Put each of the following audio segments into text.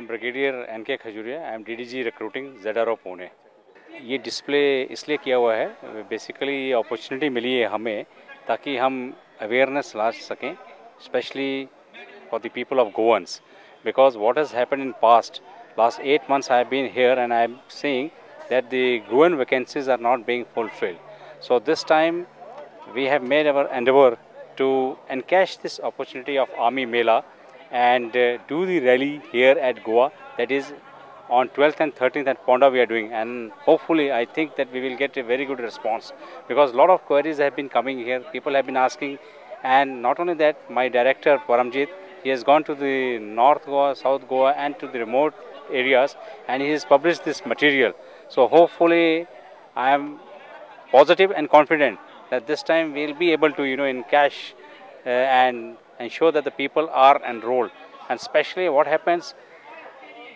am Brigadier N K Khajuria, I am DDG recruiting ZRO Pune. ये display इसलिए किया हुआ है, basically ये opportunity Mili है हमें ताकि हम अवेयरनेस ला सकें, specially for the people of Goans, because what has happened in past last 8 months I have been here and I am seeing that the Goan vacancies are not being fulfilled. So this time we have made our endeavor to encash this opportunity of Army Mela and do the rally here at Goa, that is on 12th and 13th at Ponda we are doing, and hopefully I think that we will get a very good response, because a lot of queries have been coming here, people have been asking. And not only that, my director Paramjit, he has gone to the North Goa, South Goa and to the remote areas, and he has published this material. So hopefully I am positive and confident that this time we will be able to, encash and ensure that the people are enrolled. And especially what happens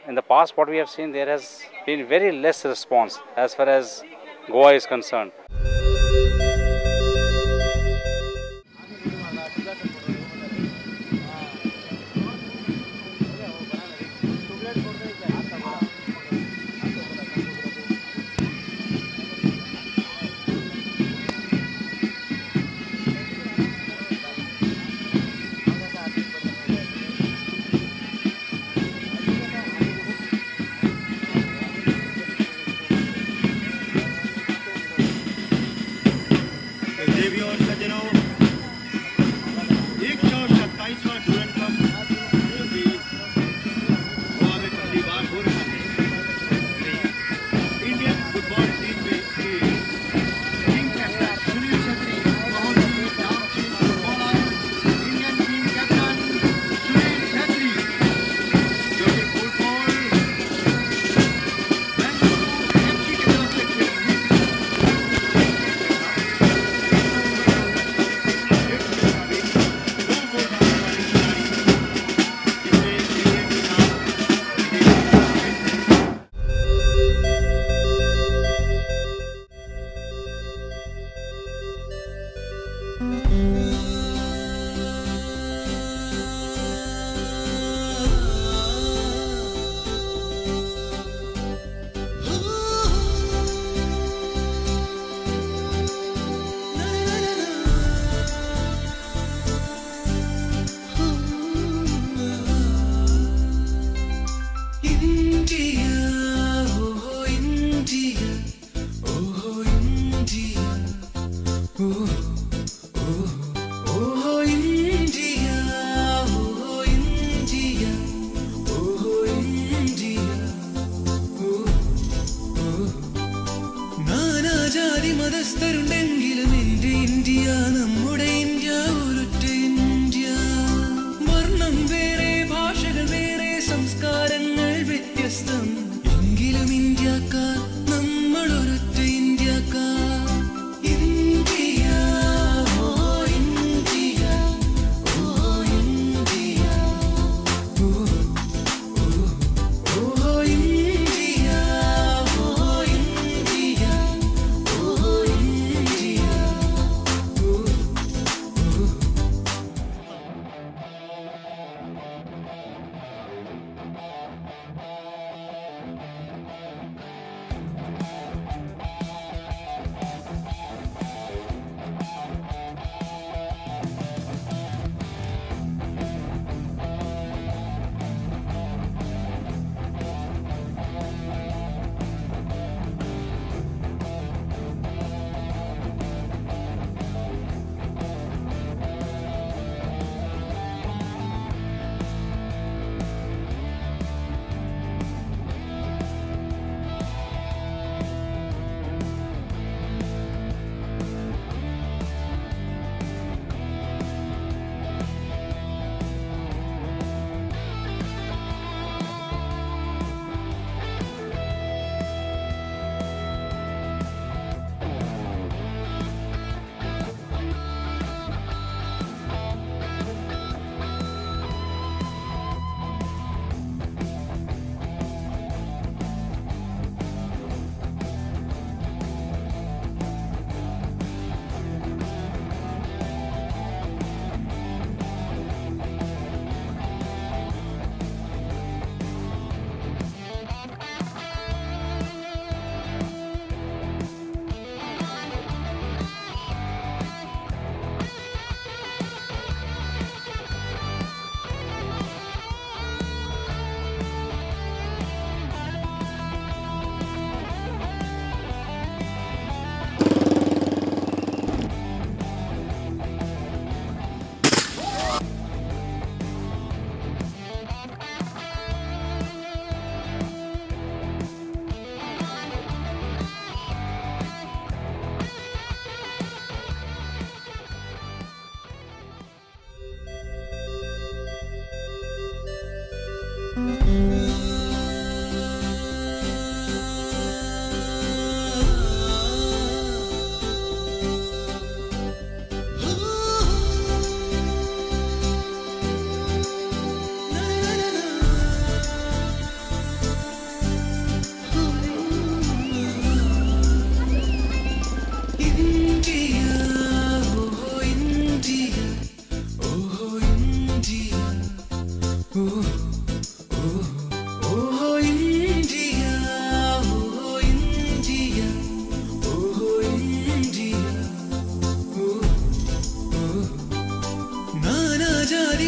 in the past, what we have seen, there has been very less response as far as Goa is concerned.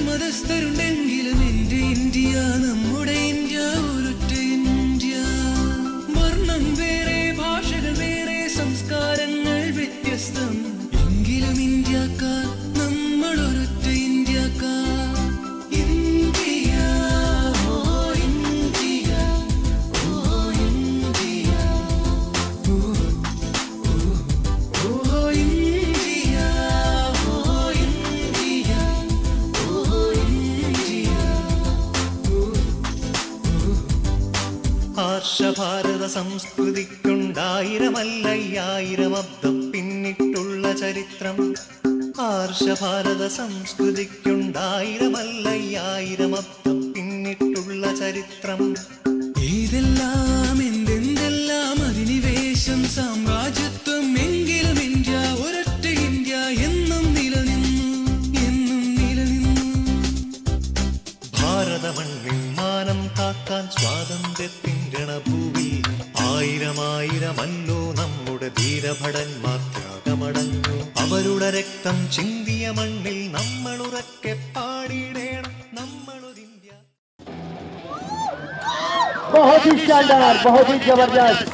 മതസ്ഥരുണ്ടെങ്കിലും എന്റെ India നമ്മുടെ India ഒരൊറ്റ India. വർണ്ണം വേറെ, ഭാഷകൾ വേറെ, സംസ്കാരങ്ങൾ വ്യത്യസ്തം, എങ്കിലും ഇന്ത്യക്കാർ നമ്മൾ ഒരൊറ്റ ഇന്ത്യക്കാർ. India, oh India, oh India, oh oh India, oh India, oh India. ആർഷഭാരത സംസ്കൃതിക്കുണ്ടായിരമല്ലയ്യായിരം അബ്ദം പിന്നിട്ടുള്ള ചരിത്രം. ആർഷഭാരത സംസ്കൃതിക്കുണ്ടായിരമല്ലയ്യായിരം അബ്ദം പിന്നിട്ടുള്ള ചരിത്രം. ഏതെല്ലാം എന്തെന്തെല്ലാം അധിനിവേശം സാമ്രാജ്യത്വം, എങ്കിലും ഇന്ത്യ ഒരൊറ്റ ഇന്ത്യ എന്നും നിലനിന്നു, എന്നും നിലനിന്നു. ഭാരതമണ്ണിൽ മാനം കാക്കാൻ സ്വാതന്ത്ര്യത്തിൻ രണഭൂവിൽ ആയിരമായിരമല്ലോ നമ്മുടെ ധീരഭടന്മാർ ത്യാഗമടഞ്ഞു. അവരുടെ രക്തം ചിന്തിയ മണ്ണിൽ നമ്മളുറക്കെ പാടിയിടേണം നമ്മളൊരിന്ത്യ. बहुत ही शानदार, बहुत ही जबरदस्त।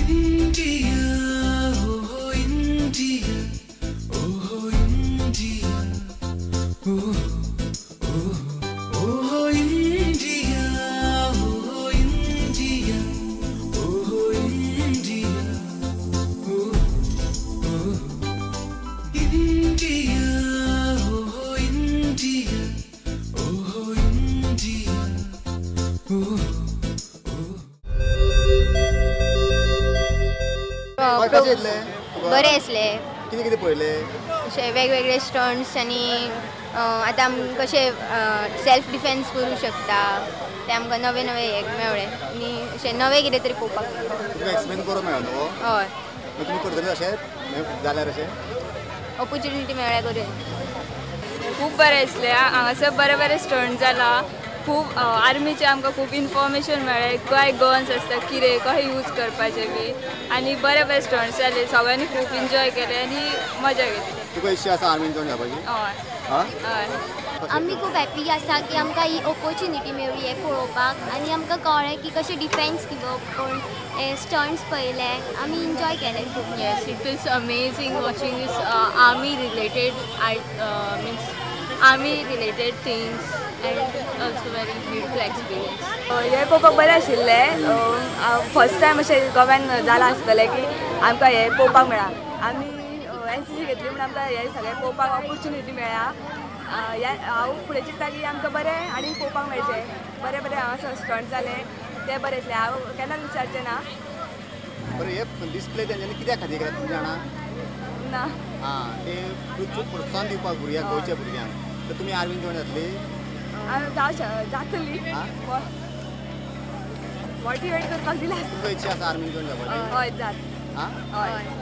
India, oh India, oh India, oh oh oh India, oh India, oh India, oh oh India, oh India, oh India, oh. बरें आसले, कितें कितें पळयलें? अशे वेगवेगळे स्टंट्स आनी आतां आमी कशें सेल्फ डिफेन्स करूं शकता ते आमकां नवे नवे हे मेळ्ळे आनी अशें नवें कितें तरी पळोवपाक. तुमकां एक्सपिरियन्स बरो मेळ्ळो न्हू? हय. तुमी करतले अशें जाल्यार अशें ऑपोर्च्युनिटी मेळ्ळ्यार करूया. खूब बरें आसलें, हांगासर बरे बरे स्टंट जाला, खूब आर्मीचे आमकां खूब इन्फॉर्मेशन मेळ्ळें, काय गन्स आसता कितें कशें यूज करपाचें बी, आनी बरे बरे स्टंट्स जाले, सगळ्यांनी खूब एन्जॉय केलें आनी मजा घेतली. तुका इच्छा आसा आर्मीन जॉयन जावपाची? हय हय. आमी खूब हॅपी आसा की आमकां ही ऑपोर्च्युनिटी मेळ्ळी हें पळोवपाक आनी आमकां कळ्ळें की कशें डिफेन्स दिवप, कोण हे स्टंट्स पळयले, आमी एन्जॉय केले खूब. Yes, it is amazing watching this army related means army related things and also very beautiful experience. हे पळोवपाक बरें आशिल्लें. फर्स्ट टायम अशें गोव्यान जालां आसतलें की आमकां हें पळोवपाक मेळ्ळां. आमी एनसीसी घेतली म्हूण आमकां हें सगळें पळोवपाक ऑपोर्च्युनिटी मेळ्ळा. हांव फुडें चिंतता की आमकां बरें आनी पळोवपाक मेळचें, बरें बरें हांगासर स्टंट जालें तें बरें आसलें. हांव केन्नाच विचारचें ना. बरें, हे डिस्प्ले तेंच्यांनी कित्या खातीर केला तुमी जाणा? ना. आं, ते प्रोत्साहन दिवपाक भुरग्यांक, गोंयच्या भुरग्यांक. तर तुमी आर्मीन जॉयन जातली? जातली. मोटिवेट करपाक दिला. तुजो इच्छा आसा आर्मीन जॉयन जावपाची? हय जात. आं, हय.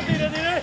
धीरे धीरे।